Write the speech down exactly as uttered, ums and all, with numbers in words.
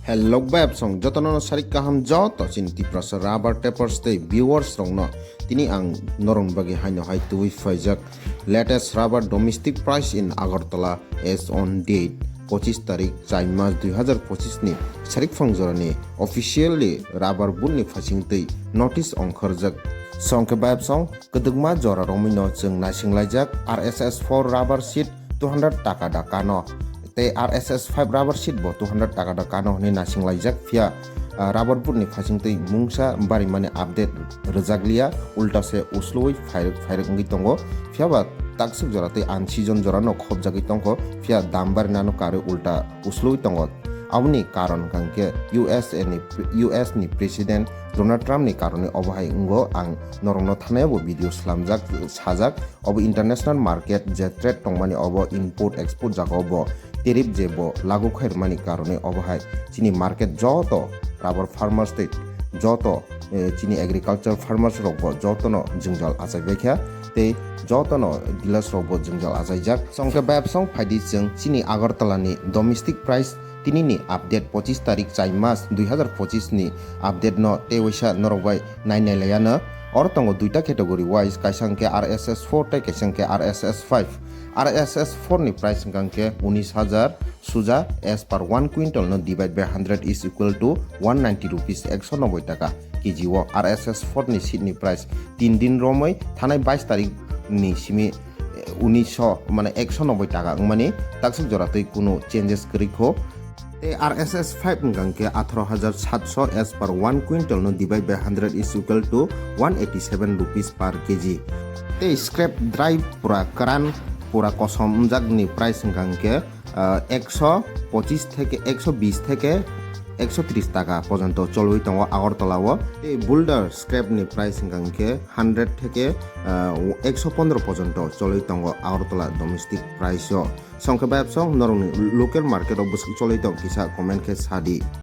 Hello beb song jotono no sarik kaham joto chini Tiprasa rubber tapers tei viewers rokno tini ang norong bagi haino hai twi phaijak latest rubber domestic price in Agartala as on date pochis tarik chai mas dui hazar pochis ni sarik phang jorani officially rubber board ni phasing twi notice ongkhorjak song khe beb song kwdwkma jora romwi no chwng naising laijak R S S four rubber sheet two hundred taka da kano tei R S S five rubber sheet bo two hundred taka da kano hwnwi naising laijak phiya ah, rubber board ni phasing twi mungsa barimani update rwjak liya ulta se usluwi phairwk phairwk wngwi tongo phiya ba takswk jora tei unseason jora no khopjagwi tongkho phiya dam barinano karwi ulta usluwi tongo aboni karon hwnkhe U S A ni U S ni president Donald Trump ni karoni obo hai wngo ang norokno thanai bo video slamjak sajak obo international market je trade tongmani obo import export jaga obo tariff je bo lagu khairmani karone obo hai chini market joto rubber farmers tei joto eh, chini agriculture farmers rok bo jotono jwngjal achai baikha tei jotono dealers rok bo jwngjal achaijak songkhe bayapsong phaidi chwng chini Agartala ni domestic price tini ni update pochis tarik chai mas dui hazar pochis ni update no tei waisa norok bai nai nai laiano. Oro tongo duita category wise, kaisa hwnkhe R S S four tei kaisa hwnkhe R S S five. R S S four ni price hwnkha hwnkhe unis hajar suja as per one quintal no divide by hundred is equal to one ninety rupees, ekso noboi taka K G o. R S S four ni seat ni price tin din romwi thanai bais tarik ni simi unisho mane ekso noboi taka wngmani takswk jora twi kunu changes kwrwi kho. Tei R S S five hwnkha hwnkhe atharo hajar satso as per one quintal no divide by hundred is equal to one eighty seven rupees per K G. Tei scrap dry pura kwran pura kosom wngjakni price hwnkha hwnkhe ah, ekso pochis theke ekso bis theke ekso tris taka porjonto cholwi tongo Agartala o. Tei boulder scrap ni price hwnkha hwnkhe hundred theke ah, ekso pondro porjonto cholwi tongo Agartala domestic price o. Songkhe bayapsong norokni local market o bwswk cholwi tong kisa comment khe sadi.